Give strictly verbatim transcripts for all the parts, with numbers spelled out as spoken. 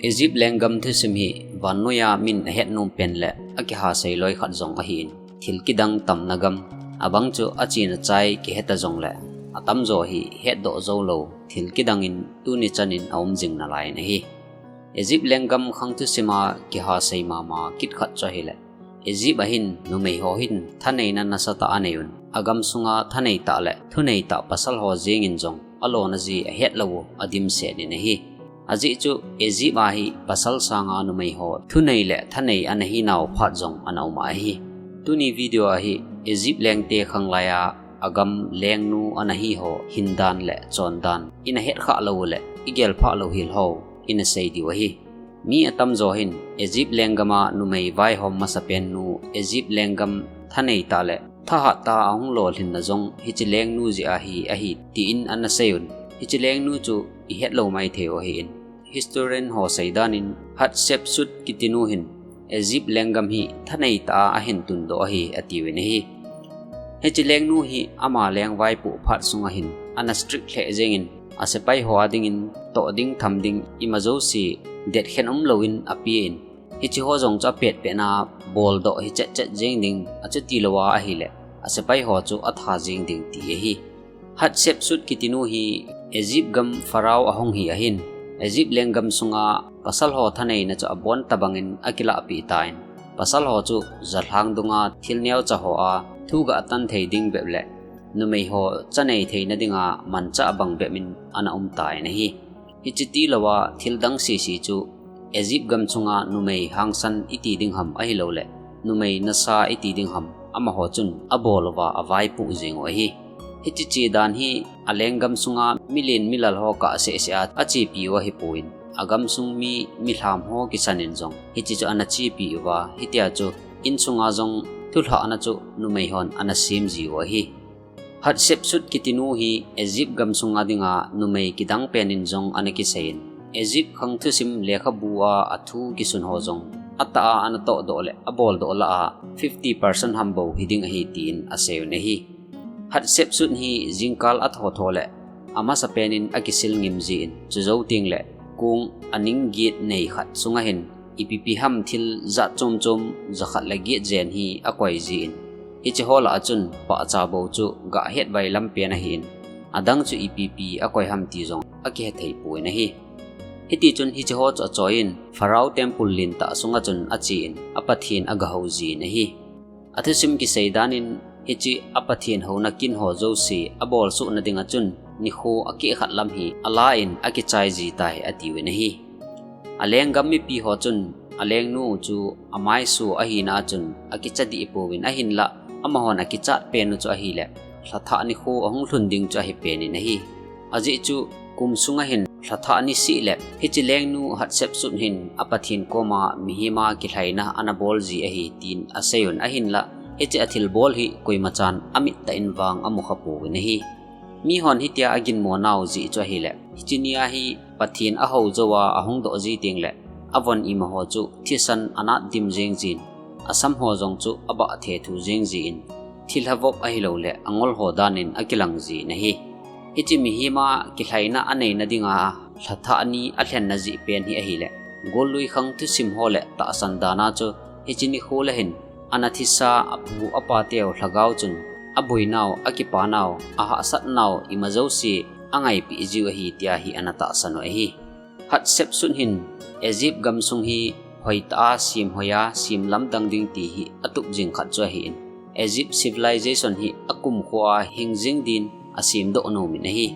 Egypt lenggam thusim hi vannoiya min ahet nom pen le akihasei loi khat jong ahin, thil kidang tamna gam, abang chu achena chai kiheta jongle, atamjo hi hetdoh joulou thil kidang in tuni chan in aum jing nalai in ahi. Egypt lenggam khang thusima kihasei mama kit khat chu ahile, Egypt a hin numei ho hin thaneina nasatah anei un, agam sunga thanei tah le thunei tah pasal ho jeng in jong alona ji ahet lou u adimset in ahi. Ajeh chu Egypt a hi pasal sanga numei ho thunei le thanei ana hinau phat jong ana um ahi. Tuni video a hi Egypt lengte khanglai a agam lengnu ana hi ho hindan le chondan ina hetkhah lou u le igel phah louhel ho ina sei diu ahi. Mi atamjo hin Egypt lenggam a numei vaihom masapen nu Egypt lenggam thanei tah le thahat tah a ahung lolhinna jong hiche lengnu jeh a hi ahi tin ana sei un, hiche lengnu chu ihet lou maithei u ahin, historian ho seidan in Hatshepsut kitinu hin Egypt lenggam hi thanei tah a ahin tundoh ahi atiuvin ahi. Hiche lengnu hi ama leng vaipoh phat sunga hin ana strict lheh jeng in, asepai ho a dingin toh ding tham ding imajouse detkhen umlou in ape in, hiche ho jong chu apetpet na boldoh hichet chet jeng ding, achuti lou a ahile asepai ho chu atha jeng ding ti ahi. Hatshepsut kitinu hi Egypt gam Pharaoh ahung hi ahin, Egypt lenggam sunga pasal ho thaneina chu abon tabang in akilahpeh tan, pasal ho chu jalhang dunga thil neocha ho a thu gah tan thei ding bep le numei ho chanei theina dinga manchah bang bep in ana um tan ahi. Hiche tilou a thildang sese chu Egypt gam chunga numei hangsan iti ding ham ahilouleh numei nasa iti ding ham amaho chun abol uva avaipoh jeng u ahi. Hiche chedan hi alenggam sunga milen milal ho kah sehseh a achepi u ahipon, agam sung mi milham ho kisan in jong hiche chu ana chepi uva, hitia chu insunga jong thulhahna chu numei hon ana sem ji u ahi. Hatshepsut kitinu hi Egypt gam sunga dinga numei kidang pen in jong ana kisei in, Egypt khang thusim lekhabu a athu kisun ho jong atah a ana tohdoh le aboldoh lah a fifty percent ham bou hiding ahi tin asei un ahi. Hatshepsut hi jingkal athotho le amasapen in akisil ngim jin, chujou tengle kong aning get nei khat sunga hin ipipi ham thil jat chom chom jakhat le get jen hi akoi jin, hiche ho lah a chun pahcha bou chu gah het vailam pen ahin, adang chu ipipi akoi ham ti jong akihe thei pon ahi. Hitichun hiche ho chu achoiyin Pharaoh temple lentah sunga chun achen, apathen agahou jin ahi. Athusim kisei dan in hiche apathen houna kin ho jouse abolsohna dinga chun nikho akeh khat lam hi ala in akichai ji tai atiuvin ahi. Alenggam mipi ho chun alengnu chu amaisu ahina a chun akicha deh pouvin, ahinlah amahon akichat pen u chu ahile lhathah nikho ahung lhun ding chu ahi pen in ahi. Ajeh chu kum sunga hin lhathah niseh le hiche lengnu Hatshepsut hin apathen koma mihema kilhaina ana bol ji ahi tin asei un, ahinlah hiche athilbol hi koimachan amit tah in vang amukha pouvin ahi. Mihon hitia aginmo nau jeh chu ahile hiche nia hi pathen ahou jouva ahung doh ji tengle avon imaho chu thisan anat dim jeng jin, asam ho jong chu abah thethu jeng jin, thilha vop ahilouleh angol ho dan in akilang jin ahi. Hiche mihema kilhaina aneina dinga lhathah ni alhenna jeh pen hi ahile gollui khang thusim ho le tahsan dan a chu hiche nikho le hin ana thisa apu apateu lhagao chun aboinau, akipanau, ahahsatnau imajouse angaipeh jiu ahi tia hi ana tahsan u ahi. Hatshepsut hin Egypt gamsung hi hoitah a semhoiya semlamdang ding ti hi atup jing khat chu ahin, Egypt civilization hi akumkhoa hingjing din asemdoh nomin ahi.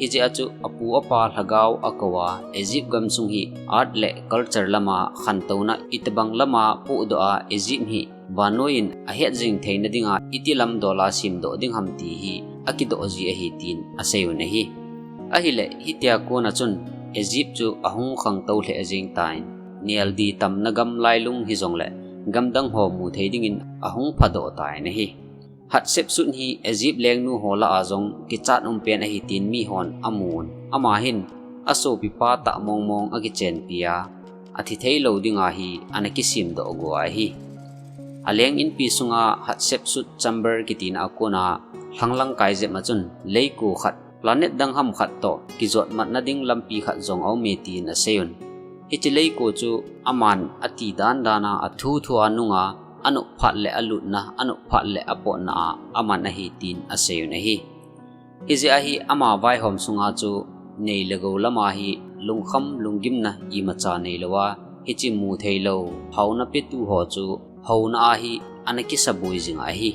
Hijeh a chu apu apa lhagao akou a Egypt gamsung hi art le culture lama khantouna itobang lama pohdoh a Egypt hi vannoi in ahet jing theina dinga iti lamdol a semdoh ding ham ti hi akidoh ji ahi tin asei un ahi. Ahile hitia kona chun Egypt chu ahung khangtou lheh jeng tan, neldi tamna gam lailung hijongle gamdang ho mu thei dingin ahung phadoh tan ahi. Hatshepsut hi Egypt lengnu ho lah a jong kichat um pen ahi tin mihon amun, ama hin asopipa tah mongmong akichenpi a, athi theilou dinga hi ana kisemdoh go ahi. Aleng inpi sunga Hatshepsut chamber kitina a kona lhanglang kai jep a chun leiko khat, planet dang ham khat toh kijotmatna ding lampi khat jong aume tin asei un. Hiche leiko chu aman ati dan dan a, athu thu a nunga, anop phat le alutna, anop phat le apotna a aman ahi tin asei un ahi. Hijeh a hi ama vaihom sunga chu nei le gou lama hi lungkham lunggimna imacha neilou a, hiche mu theilou haona petu ho chu haona a hi ana kisaboi jing ahi.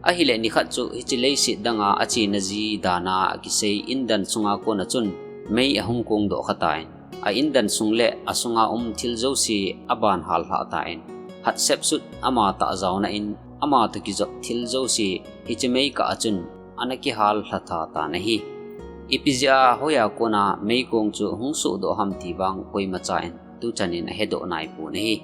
Ahile nikhat chu hiche leiset danga achena ji dan a akisei indan sunga kona chun mei ahung kong doh kha tan, a indan sung le asunga um thil jouse aban hal lhah tan, Hatshepsut ama tah jaona in ama toh kijop thil jouse hiche mei kah a chun ana kihal lha tha tan ahi. Ipi jeh a hoiya kona meikong chu hung sohdoh ham ti vang koimacha in tuchan in ahedoh nai pon ahi.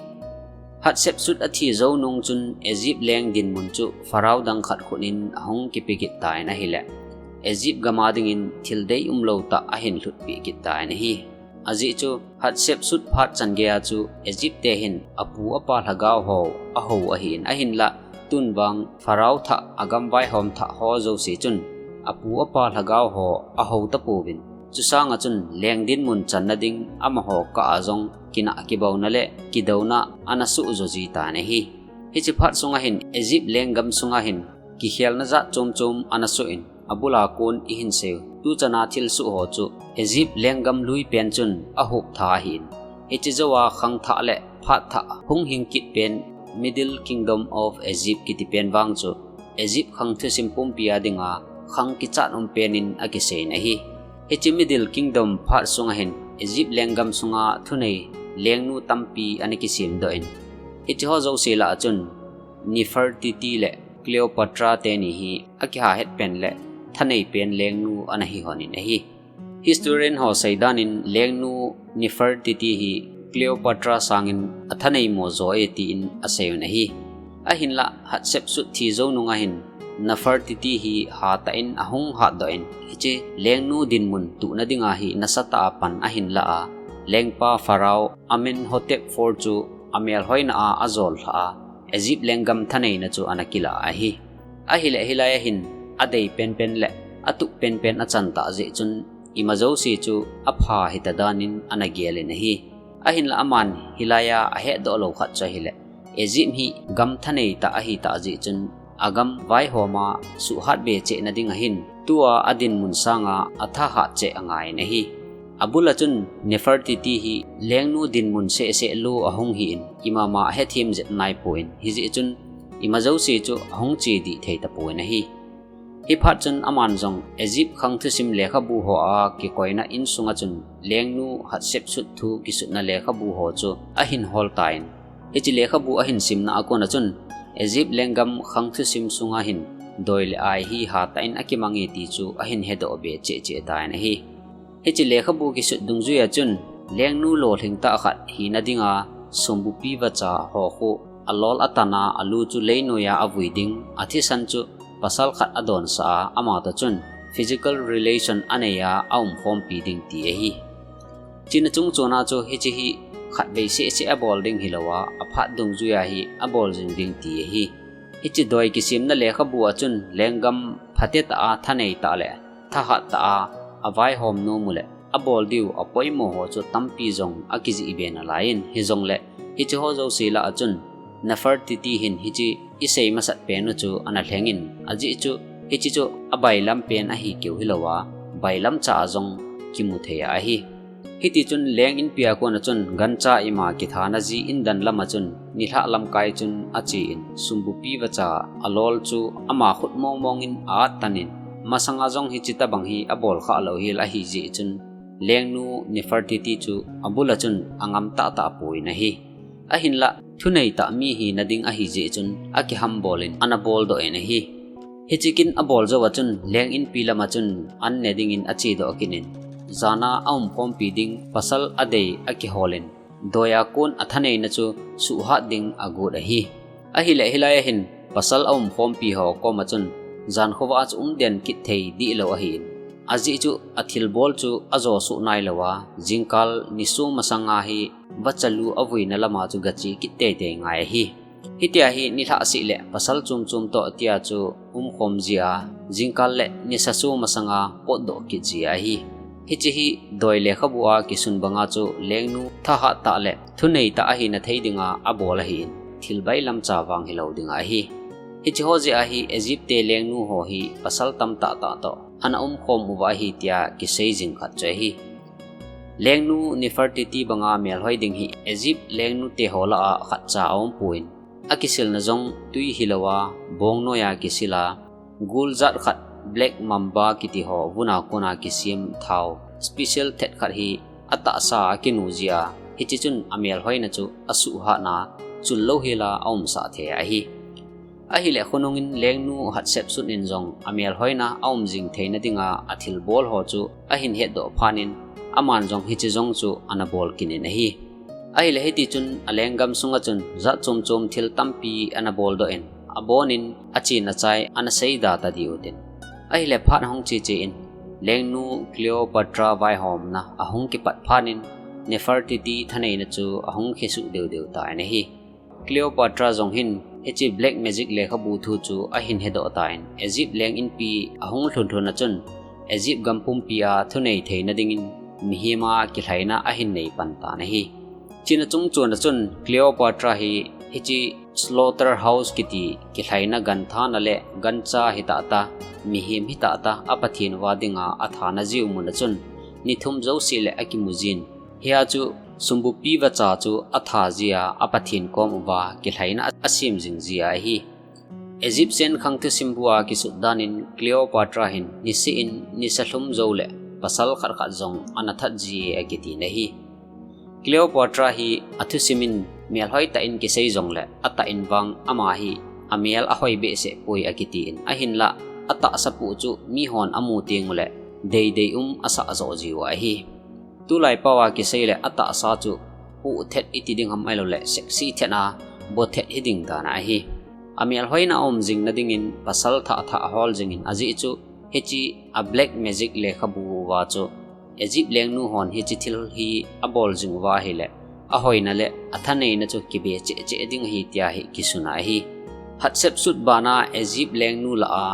Hatshepsut athi jou nung chun Egypt leng dinmun chu Pharaoh dang khat khut in ahung kipe kit tan ahile, Egypt gam a dingin thil deium lou tah ahin lhutpeh kit tan ahi. Ajeh chu Hatshepsut phat chan geiya chu Egypt te hin apu apa lhagao ho ahou ahin, ahinlah tun vang Pharaoh thah, agam vaihom thah ho jouse chun apu apa lhagao ho ahou tapouvin, chusanga chun leng dinmun channa ding amaho kah a jong kinah kibauna le kidouna ana soh jo ji tan ahi. Hiche phat sunga hin Egypt lenggam sunga hin kikhelna jat chom chom ana soh in, abula kon ihin seiyu tuchana thilsoh ho chu Egypt lenggam lui pen chun ahop tha ahin. Hiche jouva khangthah le phatthah hung hing kit pen Middle Kingdom of Egypt kiti pen vang chu Egypt khang thusim pumpi a dinga khang kichat um pen in akisei in ahi. Hiche Middle Kingdom phat sunga hin Egypt lenggam sunga thunei lengnu tampi ana kisemdoh in, hiche ho jouse lah a chun Nefertiti le Cleopatra teni hi akiha het pen le thanei pen lengnu ana hi lhon in ahi. Historian ho seidan in lengnu Nefertiti hi Cleopatra sangin athanei mo jo e tin asei un ahi. Ahinlah Hatshepsut thi jou nunga hin Nefertiti hi hatah in ahung hatdoh in, hiche lengnu dinmun tuhna dinga hi nasatah a pan ahin lah a, lengpa Pharaoh Amenhotep four chu amelhoina a ajol lhah a, Egypt lenggam thaneina chu ana kilah ahi. Ahile hilai a hin adei penpen le atup penpen achan tah jeh chun ima jouse chu apha hita dan in ana gel in ahi. Ahinlah aman hilai a ahetdoh lou khat chu ahile, Egypt hi gam thanei tah ahi tah jeh chun agam vaihom a suhhat be chehna dinga hin tua adinmun sanga athahat cheh angai in ahi. Abula chun Nefertiti hi lengnu dinmun sehseh lou ahung hi in, imama ahethem jep nai pon, hijeh chun ima jouse chu ahung che dih thei tapon ahi. Hiphat chun aman jong Egypt khang thusim lekhabu hoa kikoina insunga chun lengnu Hatshepsut thu kisutna lekhabu ho chu ahin hol tan, hiche lekhabu ahin simna a kona chun Egypt lenggam khang thusim sunga hin doi le ai hi hatah in akimang e ti chu ahin hedoh be cheh cheh tan ahi. Hiche lekhabu kisut dungjuia chun lengnu lolhing tah khat hina dinga sumbupi vacha ho khu alol atan a alu chu leinoiya avui ding, athisan chu pasal khat adonsah a, ama toh chun physical relation anei a aumkhompi ding ti ahi. Chuna chungchona chu hiche hi khatvei sehseh abol ding hilouva, aphat dungjuia hi abol jing ding ti ahi. Hiche doi kisemna lekhabu a chun lenggam phatetah a thanei tah le thahat tah a avaihom nom u le abol diu apoimo ho chu tampi jong akijih be nalai in, hijongle hiche ho jouse lah a chun Nefertiti hin hiche isei masat pen u chu ana lheng in, ajeh chu hiche chu abailam pen ahi keu hilouva, bailamcha a jong kimu thei ahi. Hitichun leng inpi a kona chun gancha ima kithana ji indan lama chun nilhah lamkai chun ache in, sumbupi vacha alol chu ama khut mongmong in a-at tan in, masanga jong hiche tobang hi abol khah lou hel ahi jeh chun lengnu Nefertiti chu abula chun angam tahtah pon ahi. Ahinlah thunei tah mi hina ding ahi jeh chun akihambol in ana boldoh in ahi. Hiche kin abol jouva chun leng inpi lama chun an ne dingin achedoh kit in, jana aumkhompi ding pasal adei akihol in, doiya kon athaneina chu suhhat ding agot ahi. Ahile hilai a hin pasal aumkhompi ho koma chun jankhovah a chu umden kit thei dihlou ahin, ajeh chu athilbol chu ajo soh nailouva, jingkal nisom masanga hi vacha lu avuina lama chu gache kit teitei ngai ahi. Hitia hi nilhah seh le pasal chomchom toh tia chu umkhom jia, jingkal le nisa som masanga potdoh kit ji ahi. Hiche hi doi lekhabu a kisun banga chu lengnu thahat tah le thunei tah ahina thei dinga abol ahin, thil bailam cha vang hilou dinga ahi. Hiche ho jeh a hi Egypt te lengnu ho hi pasal tamtah tah toh ana umkhom uva ahi tia kisei jing khat chu ahi. Lengnu Nefertiti banga melhoi ding hi Egypt lengnu te ho lah a khatcha aumpon, akisilna jong tui hilouva bong noiya kisila, gul jat khat, black mamba kiti ho vuna kona kisem thao, special thet khat hi atahsa a kinu jia, hiche chun amelhoina chu asuhhatna chunlou hela aumsah thei ahi. Ahile khonungin lengnu Hatshepsut in jong amelhoina aum jing theina dinga athilbol ho chu ahin hetdoh phat in, aman jong hiche jong chu ana bol kit in ahi. Ahile hitichun alenggam sunga chun jat chom chom thil tampi ana boldoh in, abonin achin achai ana seida tadiu tin. Ahile phat ahung che che in, lengnu Cleopatra vaihomna ahung kipat phat in, Nefertiti thaneina chu ahung kisuh deu deu tan ahi. Cleopatra jong hin hiche black magic lekhabu thu chu ahin hedoh tan, Egypt leng inpi ahung lhun lhun a chun, Egypt gam pumpi a thunei theina dingin mihem a kilhaina ahin nei pan tan ahi. Chuna chungchon a chun Cleopatra hi hiche slaughterhouse kiti kilhaina ganthana le gancha hitah tah, mihem hitah tah, apathen uva dinga athana jiu mun a chun ni thum jouse le akimu jin, hia chu sumbupi vacha chu atha jia, apathen kom uva kilhaina asem jing jia ahi. Egyptian khang thusim bua kisut danin Cleopatra hin niseh in nisa lhum jou le pasal khat khat jong ana that ji e akiti ahi. Cleopatra hi athusim in melhoi tah in kisei jongle atah in vang ama hi amel ahoi behseh poi akiti in, ahinlah atahsa pu chu mihon amu teng ule deidei um asah joh jiu ahi. Tulai pao a kisei le atahsa chu pu thet iti ding ham ahilouleh sexy thet a bo thet hiding dan ahi. Amelhoina aum jing na dingin pasal thah thah ahol jingin ajeh chu hiche a black magic lekhabu uva chu Egypt lengnu hon hiche thil hi abol jing uva ahile ahoina le athaneina chu kibe cheh cheh ding ahi tia hi kisun ahi. Hatshepsut bana Egypt lengnu lah a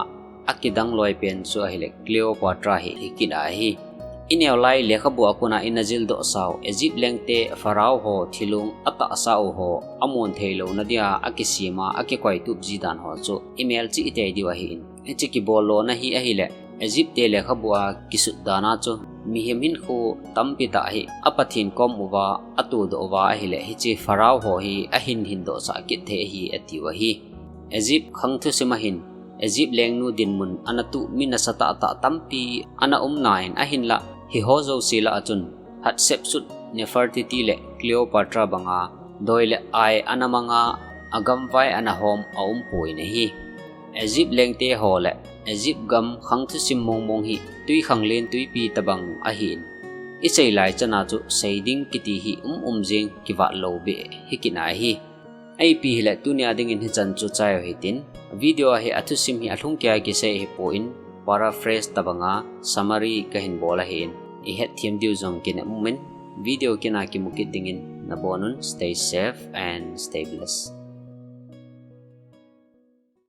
akidang loi pen chu ahile Cleopatra hi hikit ahi. Ineo lai lekhabu a kona ina jildoh sau Egypt lengte Pharaoh ho thilung atahsa u ho amon theilou na dia akisem a akikoitup ji dan ho chu imelchih itei diu ahin. Hiche kibol lona hi ahile Egypt te lekhabu a kisut dana chu mihem hinkho tampi tah hi apathen kom uva atodoh uva ahile hiche Pharaoh ho hi ahin hindoh sah kit thei ahi atiu ahi. Egypt khang thusim a hin Egypt lengnu dinmun ana tuh mi nasatah tah tampi ana um nan ahinlah hiho jouse lah a chun Hatshepsut, Nefertiti le Cleopatra banga doi le ai ana manga agamvai ana hom aumpoi ahi. Egypt lengte ho le Egypt gam khang thusim mong mong hi twikhanglen twipi tabang ahin. Isei lai chana chu seiding kiti hi um um jeng kivat lou beh hikit ahi. Ipi hile tunia dingin hichan chu chai u hitin, video a hi athusim hi alhung keiya kisei ahipon, paraphrase tabanga summary kahin bol ahin, ihetthem diu jong kinem umin, video kina kimu kit dingin nabonun stay safe and stay blessed.